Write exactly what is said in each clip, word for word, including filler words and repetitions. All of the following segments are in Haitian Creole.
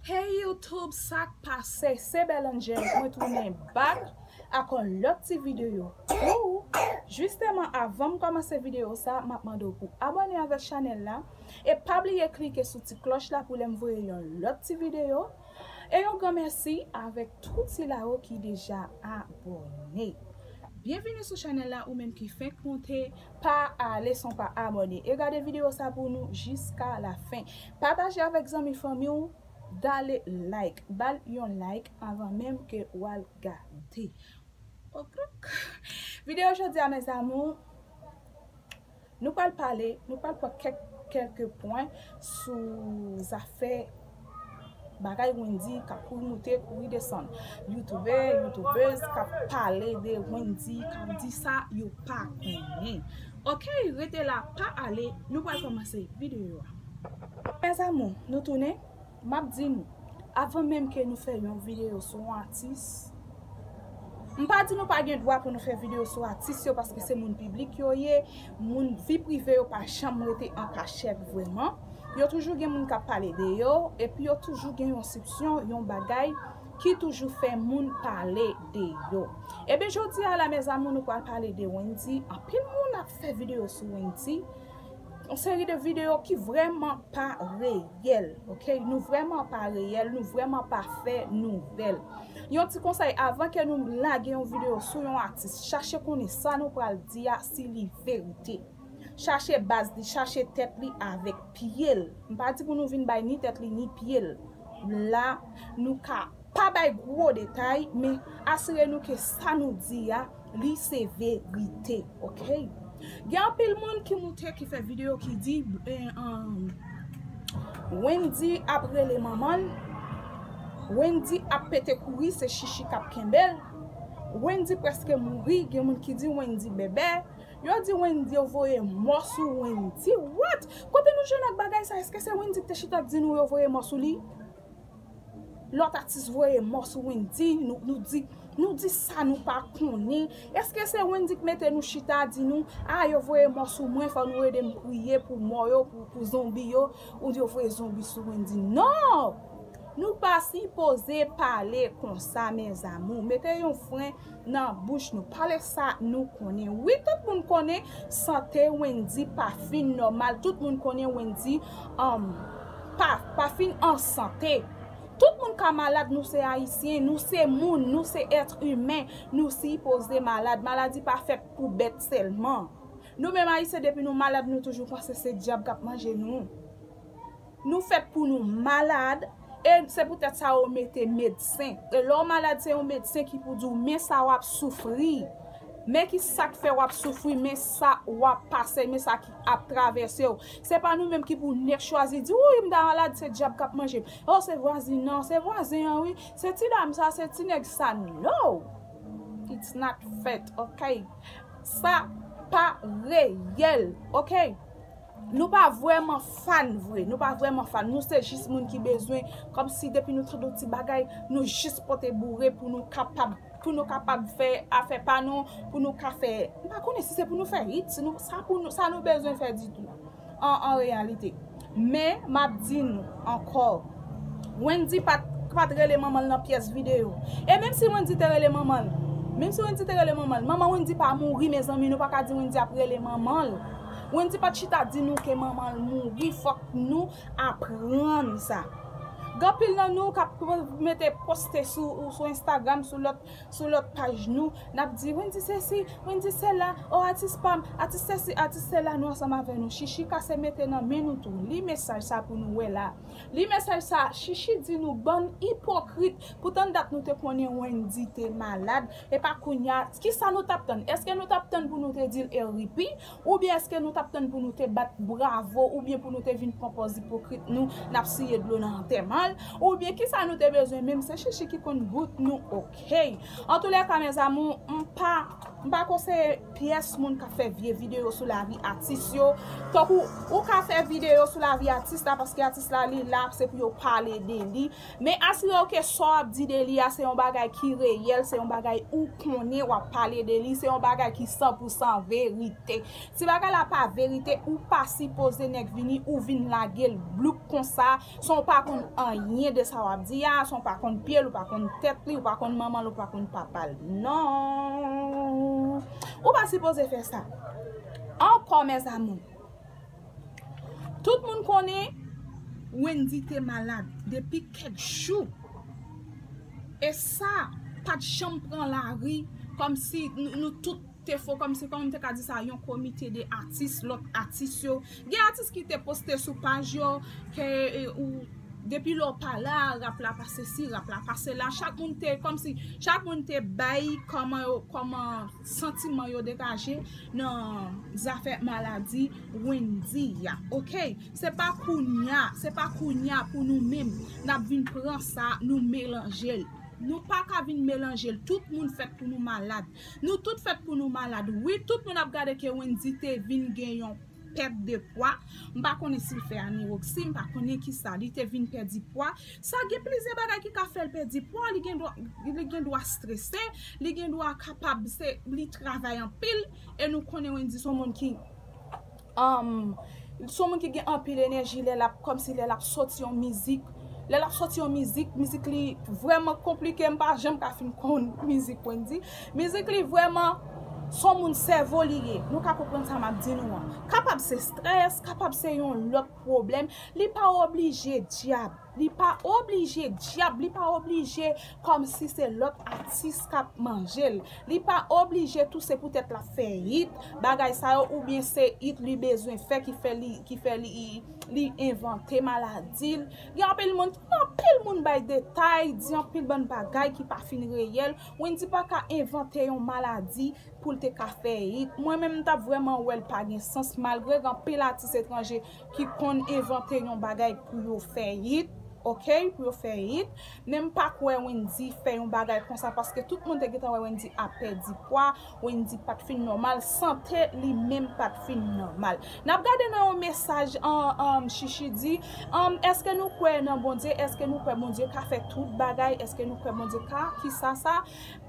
Hey YouTube, sa k pase? Se Belle Angel, mwen tounen back ak yon lòt ti videyo pou ou. Jisteman, avan m kòmanse videyo sa, m ap mande w pou abòne avèk chanèl la. E pa bliye klike sou ti klòch la pou lè m voye yon lòt ti videyo. E yon gran mèsi avèk tout sila yo ki deja abòne. Byenvini sou chanèl la, ou menm ki fenk monte, pa ale san w pa abòne. E gade videyo sa pou nou jiska la fen. Pataje avèk zanmi fanmi w, dale like, ba l yon like avan menm ke w al gade. Okrok. Videyo jodi a, mes amours, nou pral pale, nou pral pran kèk, kèk pwen sou zafè bagay Wendy k ap kouri moute, kouri desann. Youtubè, youtubèz k ap pale de Wendy, k ap di sa yo pa konnen. Ok, rete la, pa ale, nou pral kòmanse videyo a. Mes amours, nou tounen, m ap di nou, avan menm ke nou fè yon videyo sou yon atis, m pa di nou pa gen dwa pou nou fè videyo sou atis yo, paske se moun piblik yo ye, moun vi prive yo pa janm rete an kachèt vrèman. Yo toujou gen moun k ap pale de yo, epi yo toujou gen yon sipsyon, yon bagay ki toujou fè moun pale de yo. Ebyen, jodi a la, mes amours, nou pral pale de Wendy. Anpil moun ap fè videyo sou Wendy. Yon seri de videyo ki vrèman pa reyèl, ok? Nou vrèman pa reyèl, nou vrèman pa fè nouvèl. Yon ti konsèy, avan ke nou lage yon videyo sou yon atis, chache konnen sa nou pral di a, si li verite. Chache baz li, chache tèt li avèk pye l. M pa di pou nou vin bay ni tèt li, ni pye l. La, nou ka pa bay gwo detay, men asire nou ke sa nou di a, li se verite, ok? Gen anpil moun ki moute, ki fè videyo, ki di, eh, um, Wendy ap rele manman l, Wendy ap pete kouri, se Chichi k ap kenbe l, Wendy prèske mouri, gen moun ki di Wendy bèbè, yo di Wendy, yo voye mò sou Wendy. What? Kote nou jwenn ak bagay sa? Èske se Wendy ki te chita di nou yo voye mò sou li? Lòt atis voye mò sou Wendy, nou, nou di, nou di sa nou pa konnen. Èske se Wendy ki mete nou chita, di nou, a, yo voye mò sou mwen, fò nou ede m priye pou mò yo, pou, pou zonbi yo, ou yo voye zonbi sou Wendy? Non! Nou pa sipoze pale konsa, mes amours. Mete yon fren nan bouch nou. Pale sa nou konnen. Wi, tout moun konnen sante Wendy pa fin nòmal. Tout moun konnen Wendy, um, pa, pa fin an sante. Tout moun ka malad, nou se ayisyen, nou se moun, nou se èt imen, nou sipoze malad. Maladi pa fèt pou bèt sèlman. Nou menm ayisyen, depi nou malad, nou toujou panse se dyab k ap manje nou. Nou fèt pou nou malad, e se poutèt sa yo mete medsen. E lè w malad, se yon medsen ki pou di w, men sa w ap soufri. Men ki sa k fè w ap soufri, men sa w ap pase, men sa ki ap travèse w. Se pa nou menm ki pou nèk chwazi di, wi, m ta malad, se dyab k ap manje m. O, se vwazin nan, se vwazen an, wi. Se ti dam sa, se ti nèg sa. No! It's not fair, ok? Sa pa reyèl, ok? Nou pa vrèman fan vre, nou pa vrèman fan. Nou se jis moun ki bezwen, kòmsi depi nou tande yon ti bagay, nou jis pote boure pou nou kapab, pou nou kapab fè afè pa nou, pou nou ka fè, m pa konnen si se pou nou fè hit, si nou, sa pou nou, sa nou bezwen fè ditou, an, an reyalite. Men, m ap di nou ankò, Wendy pa t, pa t rele manman l nan pyès videyo. E menm si Wendy te rele manman l, menm si Wendy te rele manman l, manman Wendy pa mouri, mezanmi, nou pa ka di Wendy ap rele manman l. Wendy pa t chita di nou ke manman l mouri, fòk nou aprann sa. Gen anpil nan nou k ap mete poste sou, sou Instagram, sou lòt, sou lòt paj nou, n ap di, Wendy sesi, Wendy sela, o atis pa m, atis sesi, atis sela, nou ansanm avè nou. Chichi kase mete nan men nou tou. Li mesaj sa pou nou wè la. Li mesaj sa, Chichi di nou bann ipokrit. Poutan dat nou te konnen Wendy te malad. E pa kounye a, kisa nou t ap tann? Èske nou t ap tann pou nou te di l R I P? Oubyen èske nou t ap tann pou nou te bat bravo? Oubyen pou nou te vin pran pòz ipokrit nou, n ap siye dlo nan antèman l? Oubyen kisa nou te bezwen menm? Se Chichi ki konn bout nou, ok? Antoulèka, mes amours, m pa, m pa konseye pyès moun k ap fè vye videyo sou lavi atis yo. Tankou ou ka fè videyo sou lavi atis la, paske atis la, li la, se pou yo pale de li. Men asire w ke sa w ap di de li a, se yon bagay ki reyèl, se yon bagay ou konnen, w ap pale de li, se yon bagay ki san pou san verite. Si bagay la pa verite, ou pa sipoze nèk vini, ou vin lage l blouk konsa, san w pa konn anyen. anyen de sa w ap di a, san w pa konn pye l, ou pa konn tèt li, ou pa konn manman l, ou pa konn papa l. Non. Ou pa sipoze fè sa. Ankò, mes amours. Tout moun konnen Wendy te malad depi kèk jou. E sa pa t janm pran lari kòmsi nou, nou tout te fo, kòmsi, kòman m te ka di sa, yon komite de atis, lòt atis yo. Gen atis ki te poste sou paj yo ke, e, ou, depi lè w pa la, rap la pa sesi, rap la pa sela. Chak moun te, kòmsi, chak moun te bay kòman yo, kòman santiman yo degaje nan zafè maladi Wendy a, oke? Se pa kounya, se pa kounya pou nou menm, n ap vin pran sa, nou melanje l. Nou pa ka vin melanje l. Tout moun fèt pou nou malad. Nou tout fèt pou nou malad. Wi, tout moun ap gade ke Wendy te vin gen yon pèt de pwa. M pa konnen si l fè anoreksi, m pa konnen kisa. Li te vin pèdi pwa. Sa gen plizyè bagay ki ka fè l pèdi pwa. Li gen dwa, li gen dwa strese, li gen dwa kapab, se, li travay anpil. E nou konnen Wendy se yon moun ki, um, se yon moun ki gen anpil enèji lè l ap, kòmsi lè l ap soti yon mizik. Lè l ap soti yon mizik, mizik li vrèman konplike, m pa janm ka fin konn mizik Wendy. Mizik li vrèman se yon moun sèvo li ye. Nou ka konprann sa m ap di nou an. Kapab se strès, kapab se yon lòt pwoblèm. Li pa oblije dyab. Li pa oblije dyab. Li pa oblije kòmsi se lòt atis k ap manje l. Li pa oblije tou se poutèt l ap fè hit, bagay sa yo, oubyen se hit li bezwen fè ki fè li, ki fè li, li envante maladi l. Gen anpil moun, anpil moun bay detay, di anpil bann bagay ki pa fin reyèl. Wendy pa ka envante yon maladi pou l te ka fè hit. Mwen menm, m t ap vrèman wè l pa gen sans, malgre gen anpil atis etranje ki konn envante yon bagay pou yo fè hit, oke, pou yo fè hit. Men m pa kwè Wendy fè yon bagay konsa, paske tout moun te gentan wè Wendy ap pèdi pwa, Wendy pa t fin nòmal, sante li menm pa t fin nòmal. N ap gade nan yon mesaj an, an Chichi di, an, èske nou kwè nan Bondye? Èske nou kwè Bondye ka fè tout bagay? Èske nou kwè Bondye ka? Kisa sa?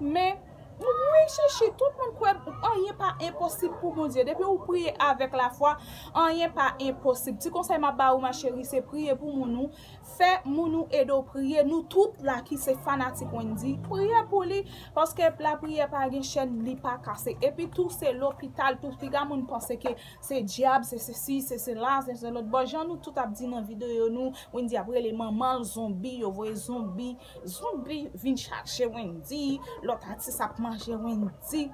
Men, wi, Chichi, tout moun kwè anyen pa enposib pou Bondye. Depi ou priye avèk lafwa, anyen pa enposib. Ti konsèy m ap ba ou, ma chérie, se priye pou moun ou. Fè moun ou ede w priye. Nou tout la ki se fanatik Wendy, priye pou li. Paske lapriyè pa gen chèn, li pa kase. Epi tou, se lopital tou. Piga moun panse ke se dyab, se sesi, se sela, se, se lòt bò. Jan nou tout ap di nan videyo nou, Wendy ap rele manman l zonbi, yo voye zonbi. Zonbi vin chache Wendy, lòt atis ap manje Wendy.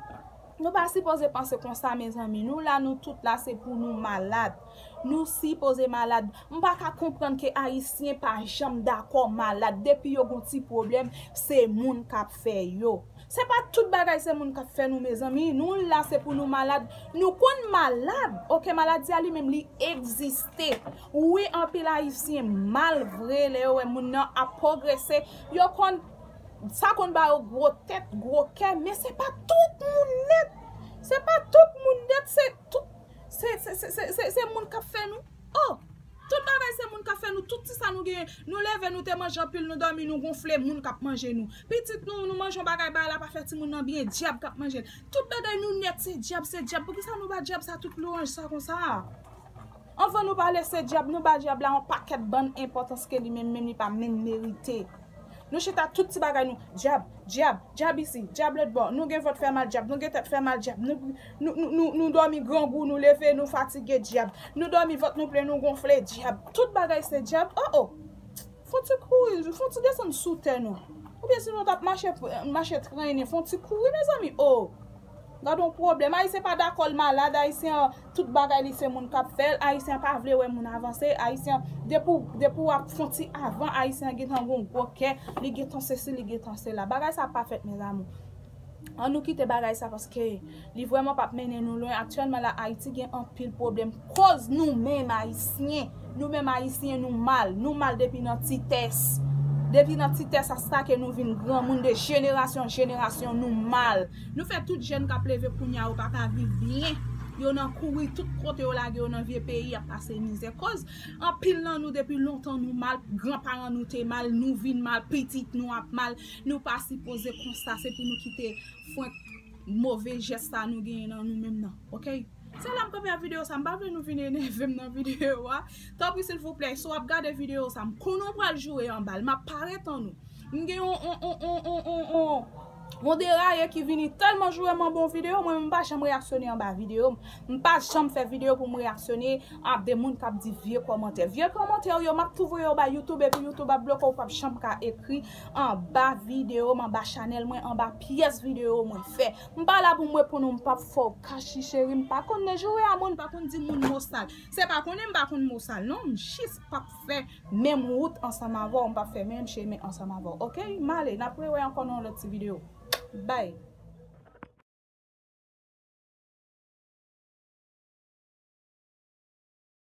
Nou pa sipoze panse konsa, mezanmi. Nou la, nou tout la, se pou nou malad. Nou sipoze malad. M pa ka konprann ke Ayisyen pa janm dakò malad. Depi yo gon ti pwoblèm, se moun k ap fè yo. Se pa tout bagay se moun k ap fè nou, mezanmi. Nou la, se pou nou malad. Nou konn malad. Oke, maladi a li menm, li egziste. Wi, anpil Ayisyen mal vre lè yo wè moun nan ap pwogrese. Yo konn, sa konn ba yo gwo tèt, gwo kè, men se pa tout moun nèt. Se pa tout moun nèt, se tout, se, se, se, se, se, se moun k ap fè nou. Oh! Tout bagay se moun k ap fè nou, tout ti sa nou genyen. Nou leve, nou te manje anpil, nou dòmi, nou gonfle, moun k ap manje nou. Pitit nou, nou manje yon bagay, bagay la pa fè timoun nan byen, dyab k ap manje l. Tout bagay nou nèt, se dyab, se dyab. Poukisa nou ba dyab sa tout lwanj sa konsa? Anvan nou pale se dyab, nou ba dyab la yon pakèt bann enpòtans ke li menm, menm li pa menm merite. Nou chita tout ti bagay nou, dyab, dyab, dyab isi, dyab lòt bò. Nou gen vant fè mal, dyab. Nou gen tèt fè mal, dyab. Nou, nou, nou, nou, nou dòmi grangou, nou leve, nou fatige, dyab. Nou dòmi, vant nou plen, nou gonfle, dyab. Tout bagay se dyab. Oh, oh. Fon ti kouri, fon ti desann sou tè nou. Oubyen si nou t ap mache, mache trennen, fon ti kouri, mezanmi. Oh. Gad yon pwoblèm. Ayisyen pa dakò l malad, Ayisyen an, tout bagay li se moun k ap fè l, Ayisyen an pa vle wè moun avanse, Ayisyen an, depi w, depi w ap fè yon ti avan, Ayisyen an gentan gon gwo kè, li gentan sesi, li gentan sela. Bagay sa pa fèt, mes amours. Ann nou kite bagay sa paske li vrèman p ap mennen nou lwen. Aktyèlman la, Ayiti gen anpil pwoblèm koz nou menm Ayisyen. Nou menm Ayisyen, nou mal. Nou mal depi nan titès. Depi nan titès, a sa ke nou vin granmoun de jenerasyon an jenerasyon, nou mal. Nou fè tout jèn k ap leve kounye a, yo pa ka viv byen. Yo nan kouri, tout kote yo lage yo nan vye peyi, y ap pase mizè. Koz anpil nan nou depi lontan nou mal, granparan nou te mal, nou vin mal, pitit nou ap mal. Nou pa sipoze konsa, se pou nou kite fwenk move jès sa nou genyen nan nou menm nan, oke? Se la m kanpe ak videyo sa, m pa vle nou vin enève m nan videyo a. Tanpri silvouplè, si w ap gade videyo sa, m konnen w pral joure anba l, m ap parèt an nou. M gen yon, yon, yon, yon, yon, yon, yon, yon deraye ki vini tèlman joure m anba yon videyo, mwen menm m pa janm reyaksyone anba videyo m. M pa janm fè videyo pou m reyaksyone a de moun k ap di vye kòmantè. Vye kòmantè yo, m ap tou voye yo bay YouTube, epi YouTube ap bloke w, w p ap janm ka ekri anba videyo m, anba chanèl mwen, anba pyès videyo mwen fè. M pa la pou m reponn ou, m p ap fè w kachi cheri, m pa konn nan joure a moun, m pa konn di moun mo sal. Se pa konnen m pa konn mo sal non, m jis p ap fè menm wout ansanm avè w, m p ap fè menm chemen ansanm avè w. Oke? M ale, n ap rewè ankò nan yon lòt ti videyo. Bye.